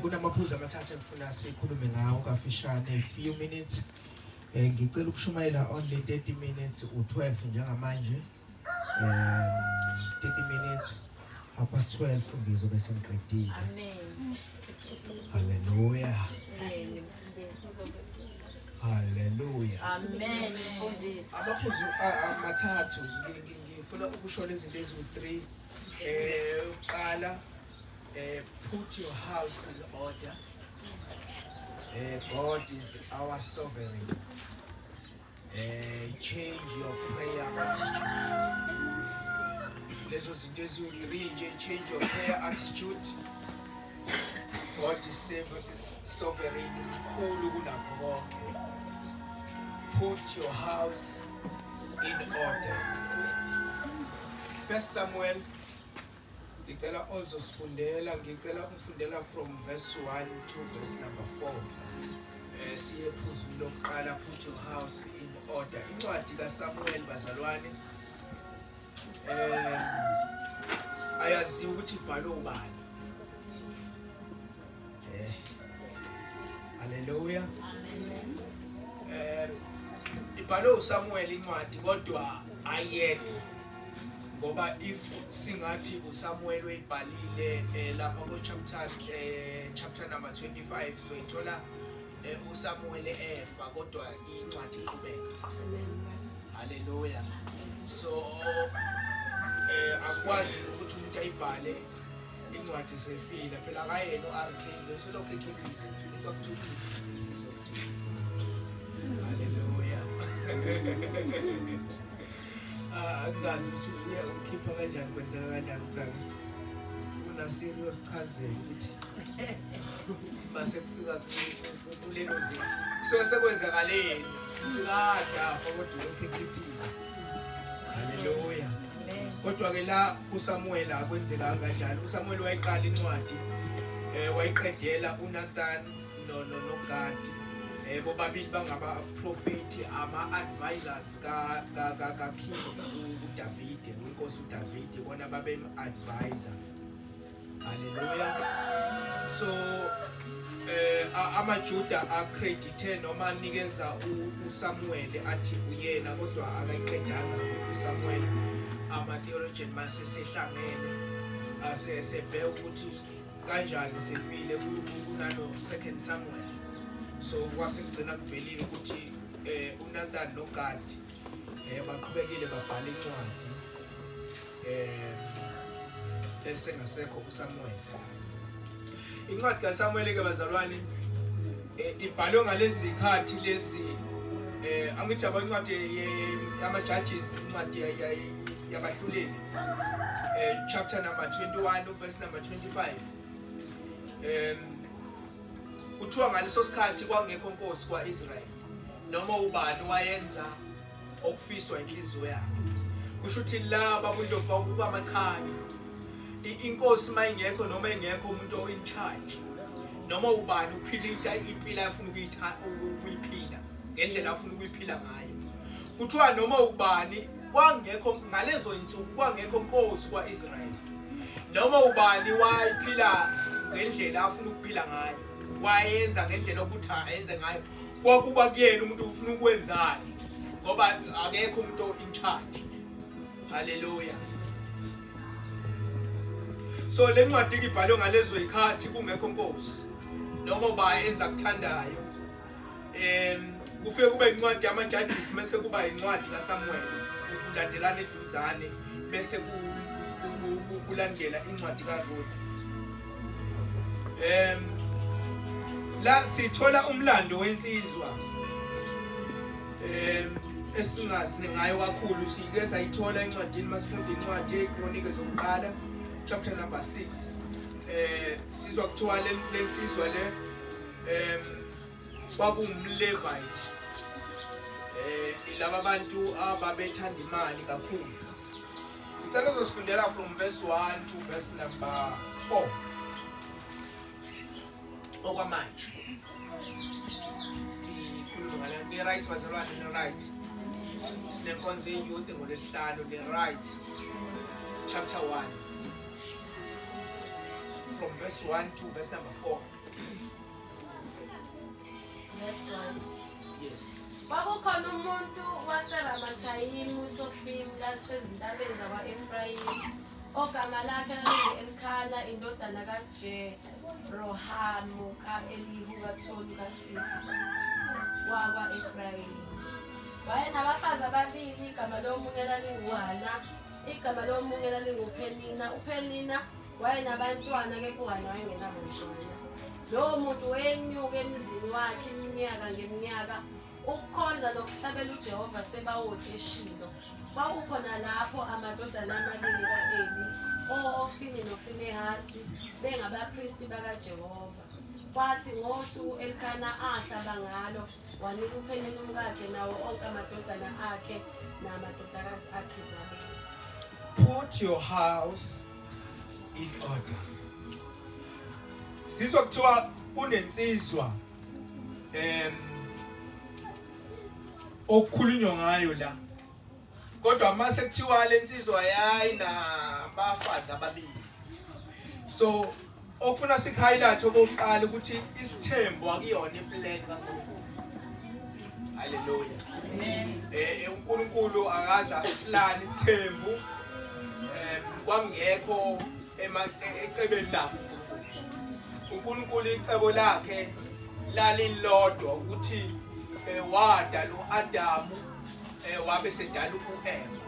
Kunamaphuzu amathathu engifuna sikhulume ngawo kafishane, few minutes. Ngicela ukushumayela only 30 minutes, u12 njengamanje. 30 minutes, half past 12 ngizobe sengiqedile. Amen. Hallelujah. Amen. Hallelujah. Amen. Mfundisi. Amaphuzu amathathu, ngifuna ukusho lezi zinto eziwu-3. Uqala, put your house in order. God is our sovereign. Change your prayer attitude. Lezo zinto eziwu-3 nje: change your prayer attitude, God is sovereign, mkhulu kunakho konke, put your house in order. First Samuel, ngicela ozosifundela, ngicela ungifundela from verse 1 to verse number 4. Siye ephuzwini lokuqala, put your house in order. Incwadi kaSamuel, bazalwane, ayaziwa ukuthi ibhalwe ubani. Haleluya. Ibhalwe uSamuel incwadi, kodwa ayedwa, ngoba if singathi uSamuel uyibhalile, lapha ku chapter number 25 soyithola uSamuel efa, kodwa incwadi iqhubeka. Haleluya. So akwazi ukuthi umuntu ayibhale incwadi sefile phela. Akayena uRK lo, selokhu ekhiphile izokuthuthukisa. Haleluya. Ah, angazi ukuthi uye ukhipha kanjani, kwenzeka kanjani ubrake uNasiri uyosichazela ukuthi mase kufika kulelo zinga kusuke sekwenzakaleni, kade afa kodwa lokhu ekhiphile. Haleluya. Kodwa-ke la kuSamuel akwenzekanga kanjalo. USamuel wayiqala incwadi, wayiqedela uNathan no no noGad. Bobabili bangaba-profethi, ama-advisors ka-king uDavide, inkosi uDavide, bona babem-advisor. Haleluya. So amaJuda accredite noma anikeza uSamuel, athi uyena, kodwa akayiqedanga uSamuel. Ama theologian mase sehlangene ase sebheka ukuthi kanjani sefile kunano Second Samuel. So kwase kugcina kuvelile ukuthi uNathan noGad baqhubekile babhala incwadi esengasekho uSamuel. Incwadi kaSamuel ke, bazalwane, ibhalwe ngalezi zikhathi lezi. Angithi yabo incwadi yama Judges, incwadi yabahluleli, chapter number 21, verse number 25, kuthiwa ngaleso sikhathi kwangekho nkosi kwaIsrael, noma ubani wayenza okufiswa inhliziyo yakhe. Kusho ukuthi laba kulokhu kwakukwamachanca. Inkosi mayingekho noma engekho umuntu o in charge, noma ubani uphila into impilo afuna ukuyiphila ngendlela afuna ukuyiphila ngayo. Kuthiwa noma ubani, kwangekho ngalezo insuku, kwangekho nkosi kwaIsrael, noma ubani wayiphila ngendlela afuna ukuphila ngayo, wayenza ngendlela okuthi ayenze ngayo. Kwakuba kuyena umuntu ufuna ukwenzani, ngoba akekho umuntu in charge. Haleluya. So le ncwadi ibhalwe ngalezo zikhathi kungekho nkosi, noma uba enza kuthandayo. Kufike kube incwadi yama-Judges, mase kuba incwadi kaSamuel, kulandelana eduzane, bese kulandela incwadi kaRuth. La sithola umlando wensizwa esingazi ngayo kakhulu. Sike sayithola encwadini masifunda incwadi yeziKronike zokuqala, chapter number 6. Sizwa kuthiwa le lensizwa le kwakuwumLevite, ilaba bantu ababethanda imali kakhulu. Ngicela uzosifundela from verse 1 to verse number 4 okwamanje. Sikhuluma ngale. Ni right, bazalwane? Ni right? Sinenkonzo ye-youth ngolwesihlanu. Ni right? Chapter 1. from verse 1 to verse number 4. Verse 1. Yes. Kwakukhona umuntu waseRamathayimu Sofimu lasezintabeni zakwa-Efrayimu ogama lakhe lalingu-Elkhana indodana kaJerohamu ka-Elihu kaTholu kaSifu wakwa-Efrayimu. Wayenabafazi ababili, igama lomunye lalinguHana, igama lomunye lalinguPhenina. UPhenina wayenabantwana kepha uHana wayengenabantwana. Lowo muntu wenyuka emzini wakhe iminyaka ngeminyaka ukukhonza nokuhlabela uJehova Sebawoti eShilo. Kwakukhona lapho amadodana amabili ka-Eli, o-Hofini noFinehasi, bengabapristi bakaJehova. Kwathi ngosuku u-Elkana ahlaba ngalo, wanika uPhenina umkakhe nawo onke amadodana akhe namadodakazi akhe izabelo. Put your house in order. Sizwa kuthiwa kunensizwa okukhulunywa ngayo la. Kodwa mase kuthiwa lensizwa yayinabafazi ababili. So okufuna sik-highlight okokuqala ukuthi isithembu akuyona iplan kaNkulunkulu. Hallelujah. Amen. uNkulunkulu akaze asiplan isithembu. Kwangekho ecebeni lakhe. uNkulunkulu icebo lakhe lalilodwa ukuthi wadala uAdamu, wabe sedala uEva.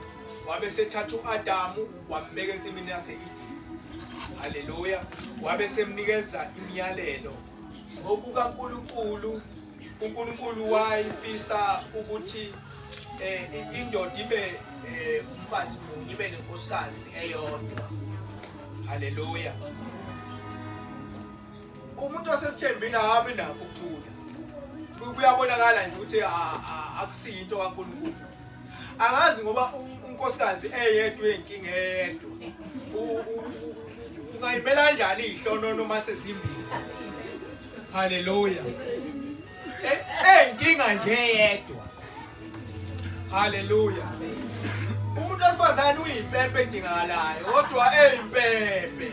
Wabe sethatha uAdamu wambeka ensimini yase-Eden. Haleluya. Wabe semnikeza imiyalelo. NgokukaNkulunkulu, uNkulunkulu wayefisa ukuthi indoda ibe umfazi munye, ibe nenkosikazi eyodwa. Haleluya. Umuntu osesithembini akabi nakho ukuthula. Kuyabonakala nje ukuthi akusiyo into kaNkulunkulu. Angazi ngoba unkosikazi eyedwa eyinkinga eyedwa. Ungayimela kanjani ihlonono uma sezimbili? Haleluya. Eyinkinga nje eyedwa. Haleluya. Umuntu wesifazane uyimpempe edingakalayo kodwa eyimpempe.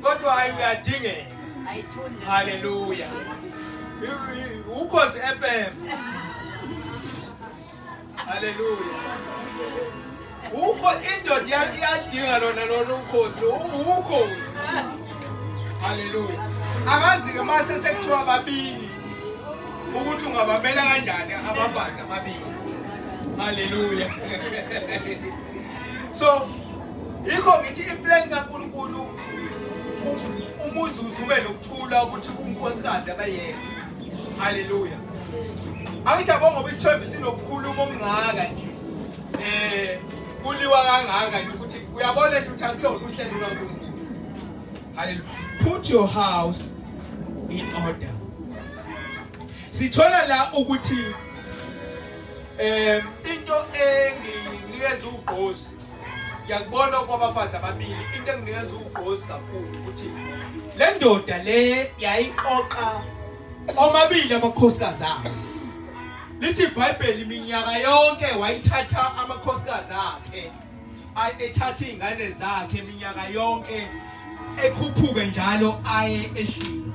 Kodwa hayi uyadingeka. Haleluya. Ukhozi FM. Haleluya. Ukho indoda iyadinga lona lona ukhozi lo ukhozi. Haleluya. Akazi ke mase sekuthiwa babili ukuthi ungabamela kanjani abafazi ababili. Haleluya. So yikho ngithi iplan kaNkulunkulu umuzuzu ube nokuthula ukuthi unkosikazi abayedwa. Haleluya. Angithi yabo ngoba isithembu sinokukhuluma okungaka nje. Kuliwa kangaka nje ukuthi uyabona nje ukuthi akulona uhlelo lukaNkulunkulu. Haleluya. Put your house in order. Sithola la ukuthi into enginikeza ugqozi, ngiyakubona kwabafazi ababili, into enginikeza ugqozi kakhulu ukuthi le ndoda le yayiqoqa omabili amakhosikazi akhe. Lithi iBhayibheli iminyaka yonke wayithatha amakhosikazi akhe, ethatha izingane zakhe iminyaka yonke, ekhuphuke njalo aye eShilo.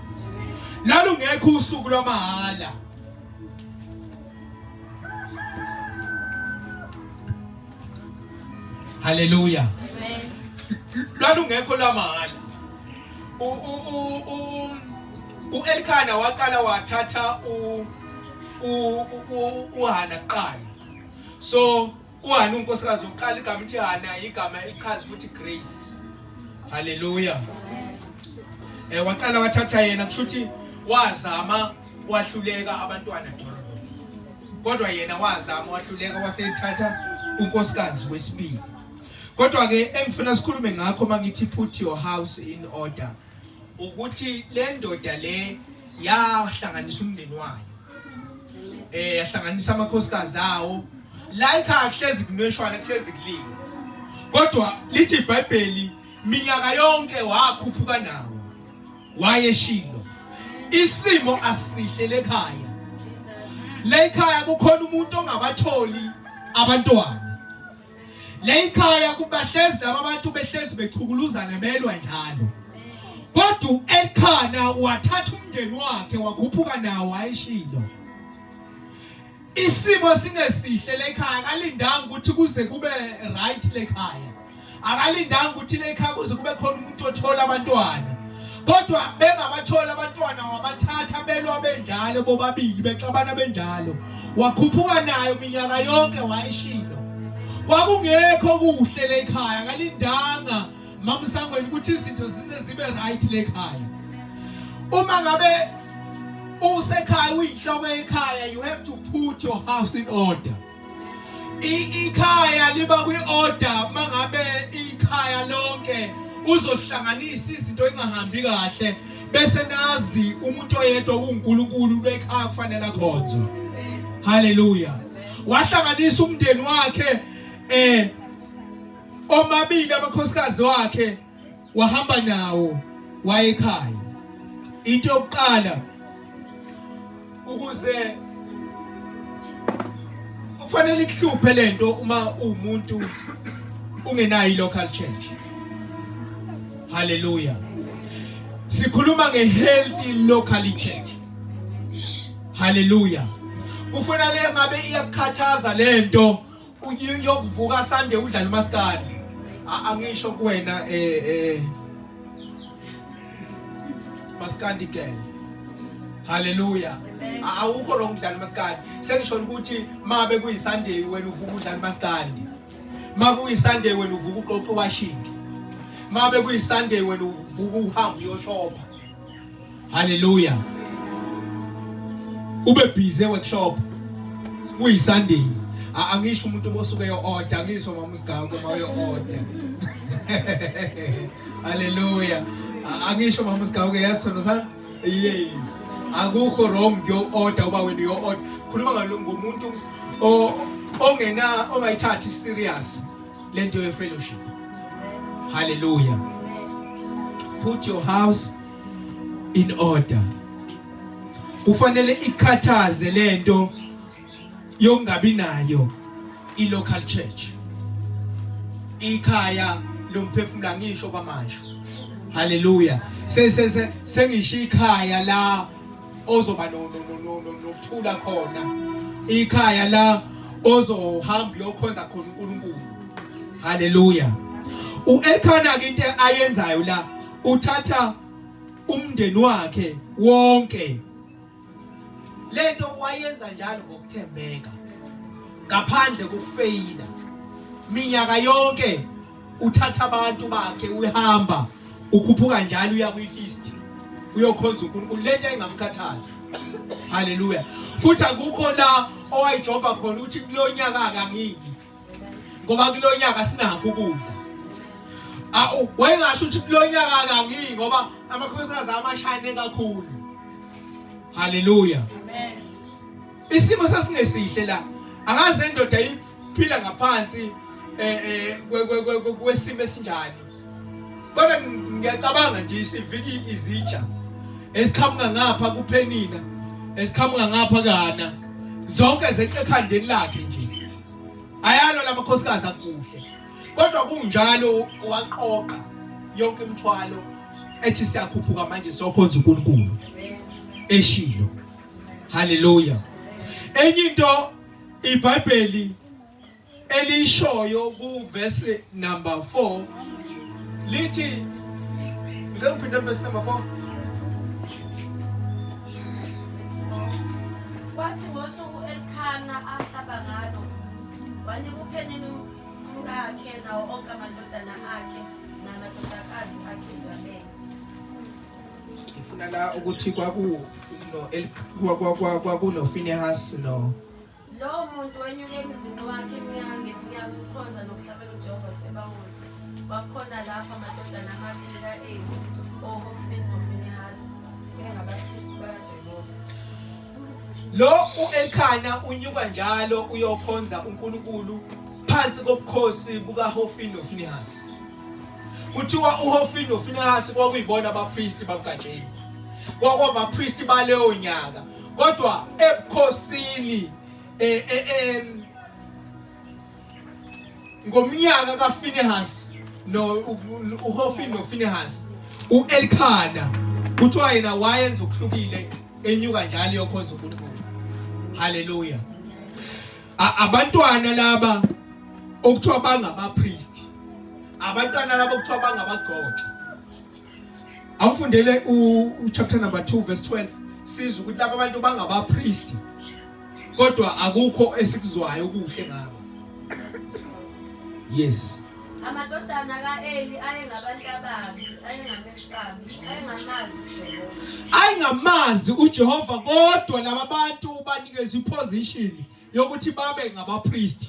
Lalungekho usuku lwamahhala. Haleluya. Amen. Lalungekho lamahhala. uElkana waqala wathatha uHana kuqala. So uHana unkosikazi wokuqala, igama ithi Hana igama elichaza ukuthi grace. Haleluya. Waqala wathatha yena, kusho ukuthi wazama wahluleka abantwana dololo. Kodwa yena wazama wahluleka wasethatha unkosikazi wesibili. Kodwa ke engifuna sikhulume ngakho mangithi put your house in order ukuthi le ndoda le yahlanganisa umndeni wayo. Yahlanganisa amakhosikazi awo. La ekhaya kuhlezi kunweshwana, kuhlezi kuliwa. Kodwa lithi iBhayibheli minyaka yonke wakhuphuka nawo. Wayeshilo. Isimo asihle lekhaya. Le ekhaya kukhona umuntu ongabatholi abantwana. Le ekhaya kubahlezi laba abantu behlezi bechukuluzana belwa njalo. Kodwa uElkhana wathatha umndeni wakhe wakhuphuka nawo wayeshilo. Isimo singesihle lekhaya akalindanga ukuthi kuze kube right lekhaya. Akalindanga ukuthi lekhaya kuze kube khona umuntu othola abantwana. Kodwa bengabathola abantwana wabathatha belwa benjalo bobabili bexabana benjalo. Wakhuphuka nayo minyaka yonke wayeshilo. Kwakungekho kuhle lekhaya akalindanga Mamsangweni ukuthi izinto zize zibe right lekhaya. Uma ngabe usekhaya uyinhloko ekhaya you have to put your house in order. Ikhaya liba kwi-order mangabe ikhaya lonke uzohlanganisa izinto engahambi kahle bese nazi umuntu oyedwa kuNkulunkulu lwekhaya kufanele akhonzwe. Hallelujah. Wahlanganisa umndeni wakhe eh Omabili amakhosikazi wakhe wahamba nawo wayekhaya. Into yokuqala ukuze kufanele ikuhluphe lento uma uwumuntu ungenayo i-local church. Hallelujah. Sikhuluma nge-healthy local church. Hallelujah. Kufanele ngabe iyakukhathaza lento uyokuvuka Sunday udlala umaskandi angisho kuwena eh eh maskandi girl haleluya awukho lo kudlala umaskandi sengisho ukuthi mabe kuyi Sunday wena uvuka udlala umaskandi makuyi Sunday wena uvuka uqoqa washing mabe kuyi Sunday wena uvuka uhamba uyoshopha Hallelujah. Ube busy workshop. Kuyi Sunday. Angisho umuntu osuke yo order, angisho mama usiganga uma uyo order. Hallelujah. Angisho mama usiganga yes sona sa? Yes. Akukho wrong kuyo order uba wena uyo order. Khuluma ngomuntu ongena ongayithathi serious lento ye fellowship. Hallelujah. Put your house in order. Kufanele ikhathaze lento yokungabi nayo i local church. Ikhaya lomphefumula ngisho kwamasho. Hallelujah. Se sengisho ikhaya la ozoba nokuthula khona. Ikhaya la ozohamba uyokhonza khona uNkulunkulu. Hallelujah. UElkana ke into ayenzayo la uthatha umndeni wakhe wonke lento wayenza njalo ngokuthembeka ngaphandle kokufeyila minyaka yonke uthatha abantu bakhe uyahamba ukhuphuka njalo uya kwi-feast uyokhonza uNkulunkulu lento ayingamkhathazi haleluya futhi akukho la owayijobha khona ukuthi kulonyaka akangiki ngoba kulonyaka sinakho ukudla awu wayengasho ukuthi kulonyaka akangiyi ngoba amakhosikazi amashane kakhulu haleluya amen isimo sasingesihle la akazi lendoda iphila ngaphansi eh, eh kwesimo esinjani kodwa ngiyacabanga nje isiviki izitsha esiqhamuka ngapha kuphenina esiqhamuka ngapha kana zonke zeqe ekhandeni lakhe nje ayalo lamakhosikazi akuhle kodwa kunjalo waqoqa yonke imithwalo ethi siyakhuphuka manje sokhonza uNkulunkulu eshilo haleluya enye into iBhayibheli elishoyo ku verse number 4 lithi ngicela uphinde verse number 4 Kwathi ngosuku Elkhana ahlaba ngalo wanika uPhenini umkakhe nawo onke amadodana akhe namadodakazi akhe izabelo. Ngifuna la ukuthi kwaku no kwaku no Phinehas no Lowo muntu wenyuka emzini wakhe iminyaka ngeminyaka ukukhonza nokuhlabela uJehova Sebawoti. Kwakukhona lapho amadodana amabili ka-Eli, oHofini noFinehasi, bengabapristi bakaJehova. Lo uElkhana unyuka njalo uyokhonza uNkulunkulu phansi kobukhosi bukaHofini noFinehasi. Kuthiwa uHofini noFinehasi kwakuyibona abapristi babukaJeli. Kwakubapristi baleyo nyaka. Kodwa ebukhosini eh, eh, eh ngomnyaka kaFinehas no uHofini noFinehas uElkhana kuthiwa yena wayenza okuhlukile enyuka njalo yokhonza uNkulunkulu. Haleluya. Abantwana laba okuthiwa bangabapriest, abantwana laba okuthiwa bangabagcotshwa. Awufundele u chapter number 2 verse 12 sizwe ukuthi laba bantu bangabapriest kodwa akukho esikuzwayo okuhle ngabo. Yes. Amadodana ka-Eli ayengabantu ababi, ayengamesabi, ayengamazi uJehova. Ayengamazi uJehova kodwa laba bantu banikezwe iposition yokuthi babe ngabapriest.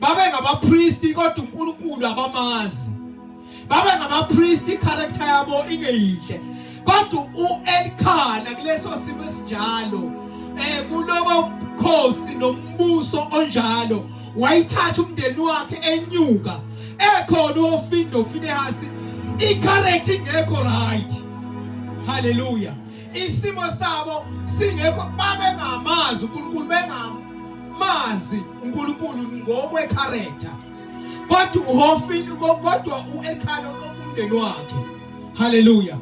Babe ngabapriest kodwa uNkulunkulu abamazi. Babe ngabapriest icharacter yabo ingeyihle. Kodwa uElkhana kuleso simo esinjalo eh kulobo bukhosi nombuso onjalo wayithatha umndeni wakhe enyuka ekhona uOfini noFinehasi icharacter ingekho right. Haleluya. Isimo sabo singekho babengamazi uNkulunkulu bengamazi uNkulunkulu ngokwe character. Kodwa uHofini kodwa uElkhana umndeni wakhe. Haleluya.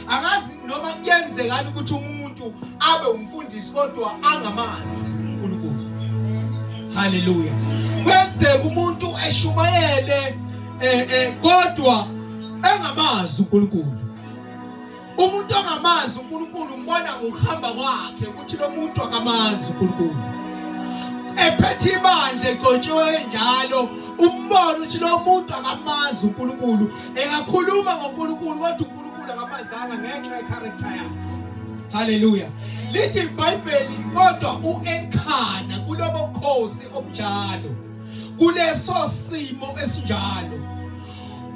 Angazi noma kuyenzekani ukuthi umuntu abe umfundisi kodwa angamazi uNkulunkulu. Haleluya. Kwenzeka umuntu eshumayele eh, eh kodwa engamazi uNkulunkulu. Umuntu ongamazi uNkulunkulu umbona ngokuhamba kwakhe ukuthi lo muntu akamazi uNkulunkulu. Ephethe ibandla egcotshiwe njalo umbona ukuthi lo muntu akamazi uNkulunkulu. Engakhuluma ngoNkulunkulu kodwa uNkulunkulu akamazanga ngenxa yecharacter yakhe. Haleluya. Lithi iBhayibheli kodwa uElkhana kulobo bukhosi obunjalo kuleso simo esinjalo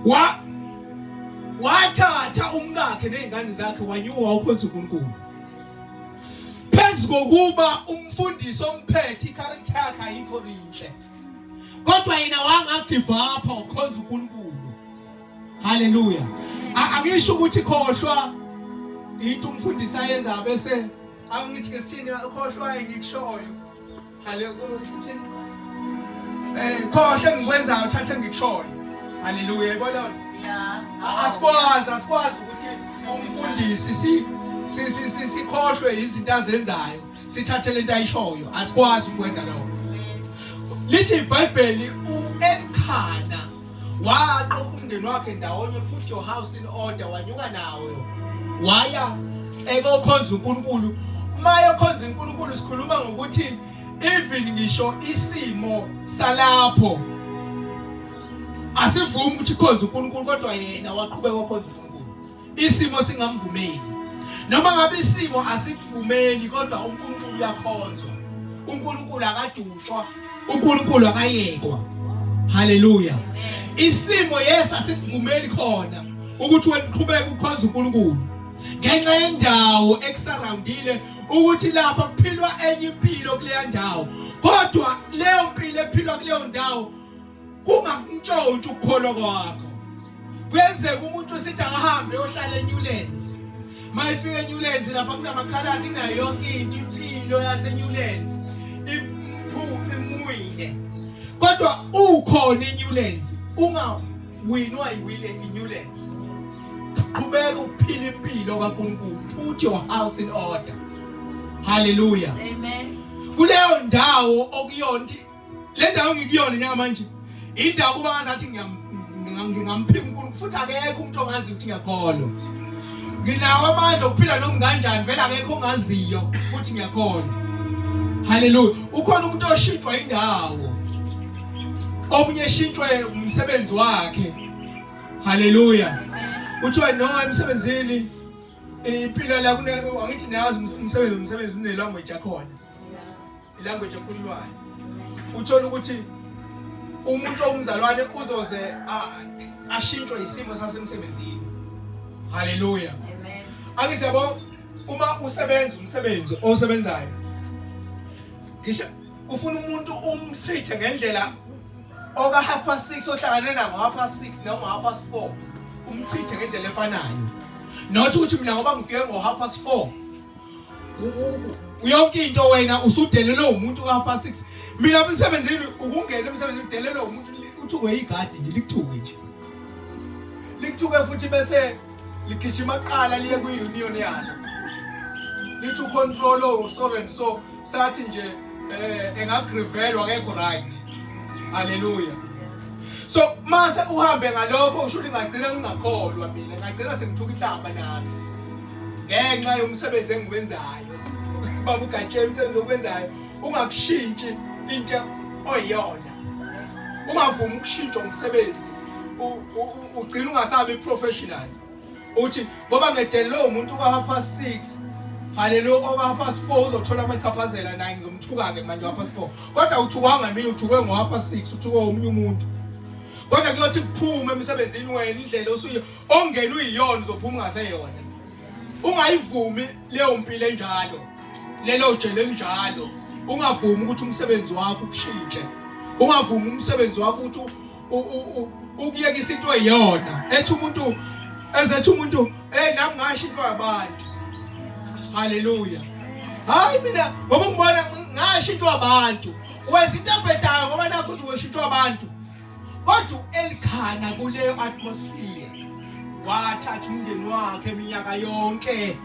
wa wathatha umkakhe nezingane zakhe wanyuka wakhonza uNkulunkulu phezu kokuba umfundisi omphethe icharacter yakhe ayikho rinhle kodwa yena wanga give up ukhonza uNkulunkulu. Haleluya. Angisho ukuthi khohlwa into umfundisi ayenza bese angithi ke sithini khohlwa engikushoyo. Haleluya sithini? Eh khohlwa engikwenzayo thatha engikushoyo. Haleluya yayibona? Yeah. Asikwazi asikwazi ukuthi umfundisi si si sikhohlwe izinto azenzayo. Sithathe lento ayishoyo asikwazi ukwenza lokho. Lithi iBhayibheli uElkhana waqoqa umndeni wakhe ndawonye put your house in order wanyuka nawo waya ekokhonza uNkulunkulu. Mayokhonza uNkulunkulu sikhuluma ngokuthi even ngisho isimo salapho asivumi ukuthi khonza uNkulunkulu kodwa yena waqhubeka wakhonza uNkulunkulu. Isimo singamvumeli. Noma ngabe isimo asikuvumeli kodwa uNkulunkulu uyakhonzwa. uNkulunkulu akadutshwa, uNkulunkulu akayekwa. Haleluya. Isimo yes asikuvumeli khona ukuthi wena uqhubeke ukhonza uNkulunkulu. Ngenxa yendawo ekusurroundile ukuthi lapha kuphilwa enye impilo kuleya ndawo. Kodwa leyo mpilo ephilwa kuleyo ndawo kungakuntshontsha ukukholwa kwakho. Kuyenzeka umuntu sithi akahambe ohlala eNewlands. Mayifika eNewlands lapha kunamakhaladi kunayo yonke into impilo yaseNewlands. Imphuci imwine. Kodwa ukhona eNewlands ungawinwa yiwile eNewlands. Qhubeka ukuphila impilo kaNkulunkulu. Put your house in order. Hallelujah. Amen. Kuleyo ndawo okuyona Le ndawo ngikuyona njengamanje indawo kuba ngazathi ngingamphika uNkulunkulu futhi akekho umuntu ongazi ukuthi ngiyakholwa. Nginawo amandla okuphila noma kanjani vele akekho ongaziyo ukuthi ngiyakholwa. Haleluya. Ukhona umuntu oshintshwa indawo. Omunye eshintshwe umsebenzi wakhe. Haleluya. Kuthiwa no emsebenzini impilo la kune angithi niyazi umsebenzi umsebenzi une language yakhona. Ilanguage ekhulunywayo. Uthola ukuthi umuntu owumzalwane uzoze ashintshwe isimo sasemsebenzini. Haleluya. Amen. Angithi yabo uma usebenza umsebenzi osebenzayo ngisho ufuna umuntu umtreat ngendlela oka half past 6 ohlangane nabo half past 6 noma half past 4 umtreat ngendlela efanayo. Not ukuthi mina ngoba ngifike ngo half past 4 yonke into wena usudelelwe umuntu ka half past 6. Mina emsebenzini ukungena emsebenzini udelelwe umuntu uthukwe igadi nje likuthuke nje. Likuthuke futhi bese Ligijima kuqala liye kwi-union yalo. Lithi ucontrol oh so and so sathi nje eh engagrivelwa akekho right. Hallelujah. So mase uhambe ngalokho usho ukuthi ngagcina ngingakholwa mina ngagcina sengithuka inhlamba nami ngenxa yomsebenzi engiwenzayo. Baba uGatsheni umsebenzi okwenzayo ungakushintshi into oyiyona. Ungavumi ukushintsha umsebenzi ugcina ungasabi professional. Uthi ngoba ngedele lowo muntu ka half past 6 haleluya oka half past 4 uzothola amachaphazela naye ngizomthuka ke manje half past 4 kodwa uthukwanga mina uthukwe ngo half past 6 uthukwe omunye umuntu kodwa kuyothi kuphume emsebenzini wena indlela osuye ongena uyiyona uzophuma ungaseyona ungayivumi leyo mpilo enjalo lelo jele elinjalo ungavumi ukuthi umsebenzi wakho ukushintshe ungavumi umsebenzi wakho ukuthi ukuyekisa into eyona ethi umuntu ezethi umuntu hey nami ngasho into yabantu haleluya hayi mina ngoba ngibona ngasho into yabantu wenza into ebhedayo ngoba nakho ukuthi wesho into yabantu kodwa uElkhana kuleyo atmosphere wathatha umndeni wakhe iminyaka yonke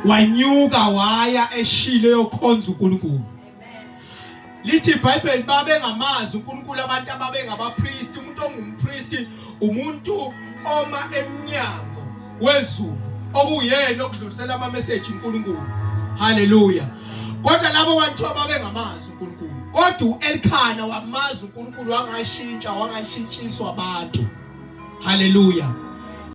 wanyuka waya eShilo yokhonza uNkulunkulu Lithi iBhayibheli babengamazi uNkulunkulu abantu ababengabapristi. Umuntu ongumpristi umuntu oma emnyango wezulu okuyena okudlulisela ama message uNkulunkulu. Haleluya. Kodwa labo bantu ababengamazi uNkulunkulu. Kodwa uElkhana wamazi uNkulunkulu wangashintsha wangashintshiswa abantu. Haleluya.